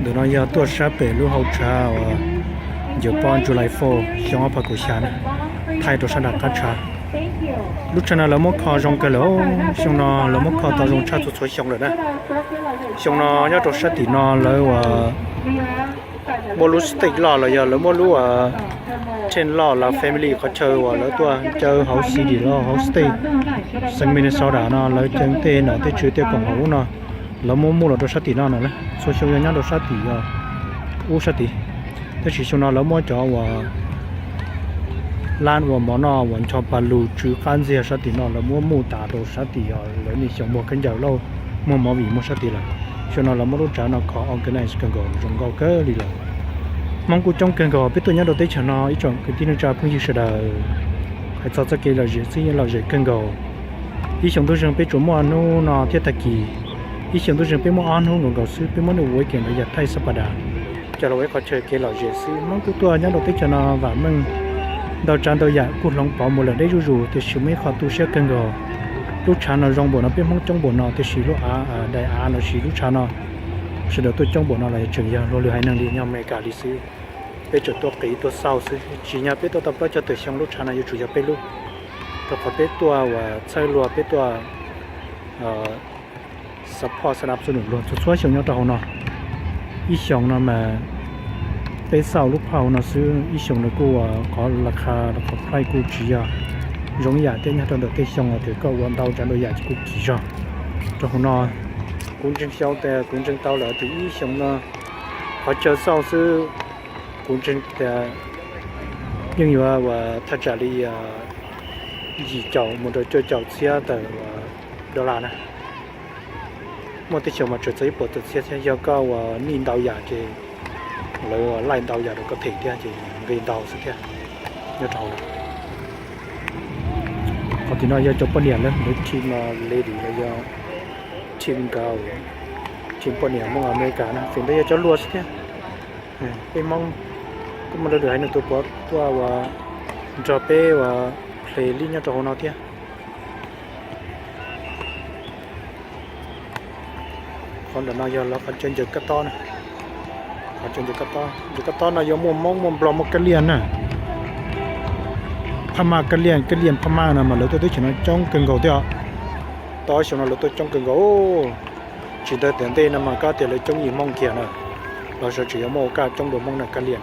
Ntawm no yog tuaj sab pem lub hauv tshav uas ncaws pob July Fourth xyoo ob phav kaum xya na, thaij rau sab nram qab tshav. Lub tshav no lawv muab kho zoo kawg lawm. Xyoo no lawv muab kho tau zoo tshaj txhua txhua xyoo lawm na. Xyoo no nyob rau sab tim no lawv uas muab lub stage loj los yog lawv muab lub tent loj los family qhov chaw uas lawv tuaj caw hauv city los hauv state, xeev Minnesota no lawv caw tej nom tej tswv tej koom haum ub no, lawv muab muaj los rau sab tim no no na. Txhua xyoo yog nyob rau sab tim ub sab tid, tab sis xyoo no lawv muab cov uas lab uas mov noj uas ncho pa lug tswv qab ntxiag sab tim no lawv muab muaj tas rau sab tim os. Lawv niaj xyoo muag khaub ncaws lauj, muag movie muag sab tid lawm. Xyoo no lawv muab lub tshav no kho organize kawg nkaus zoo nkauj kawg li lawm. Hmoob kuj coob kawg nkaus peb tuaj nyob rau teb chaws no ib tsoom kwv tij neej tsa phooj ywg sawv daws. Hais txog txoj kev lom zem xwb yeej lom zem kawg nkaus. Ib xyoo ntuj zeeg peb tsuas muaj hnub no thiab tag kis, ib xyoo ntuj zeeg peb muaj ob hnub nkaus nkaus xwb, peb muab nws ua weekend los yog thaij Sabbath, coj los ua ib qho chaw kev lom zem xwb. Hmoob kuj tuaj nyob rau teb chaws no vam meej ntau tsav ntau yam kuj hloov pauv mus lawm deb zuj zus, tiam sis muaj ib qho tu siab kawg nkaus. Lub tshav no zoo npaum no peb Hmoob coob npaum no tiam sis lub av, daim av los sis lub tshav no sawv daws tuaj coob npaum no los yog tseem yog luag lwm haiv neeg li nyob Amelikas li xwb. Peb tseem tuaj qiv tuaj xauj xwb, tsis yog peb tuaj tau plaub caug tawm xyoo lub tshav no yuav tsum yog peb lub, rau qhov peb tuaj uas txhawb luag, peb tuaj support sab dab xu num luag txhua txhua xyoo nyob rau hauv no. Ib xyoo no mas peb xauj lub phau no xwb, ib xyoo no kuj ua qhov la kha qhov price kuj tsis yog zoo ib yam thiab, nyob rau ntawm tej xyoo tias koj ua ntau tsav ntau yam ces kuj kim zog. Rau hauv no kuv ntseeg xyoo tias kuv ntseeg tau lawm tias ib xyoo no qhov chaw xauj xwb, kuv ntseeg tias yeej yuav ua thaj tsam li yim caum mus rau cuaj caum txhiab tawm dollar na. Muaj tej xyoo mas tseem txog ib puas tawm txhiab thiab, yog koj ua nij ntau yam ces lawv laij ntau yam rau koj them thiab ces nqi ntau xwb thiab. Nyob rau hauv no, qhov tim no yog cov poj niam lawv, lawv team lady los yog team girl, team poj niam Hmoob Amelikas na, feem ntawd yog cov luag xwb thiab. Peb Hmoob kuj muaj lwm haiv neeg tuaj pov tuaj ua nrog peb ua play lib nyob rau hauv no thiab. Qhov ntawm no yog lawv qhov chaw ncaws kab tob na. Qhov chaw ncaws kab tob, ncaws kab tob no yuav muaj Hmoob muaj Nplog muaj Kab Liaj na. Phab Maj Kab Liaj, Kab Liaj Phab Maj no mas lawv tuaj teb chaws no coob kawg nkaus thiab. Tau ob xyoo no lawv tuaj coob kawg nkaus. Tsis ntawd tiam ntej no mas koj tias lawv coob yim Hmoob kiag na, los sawv tseem yuav muaj ua kaj coob dua Hmoob na Kab Liaj.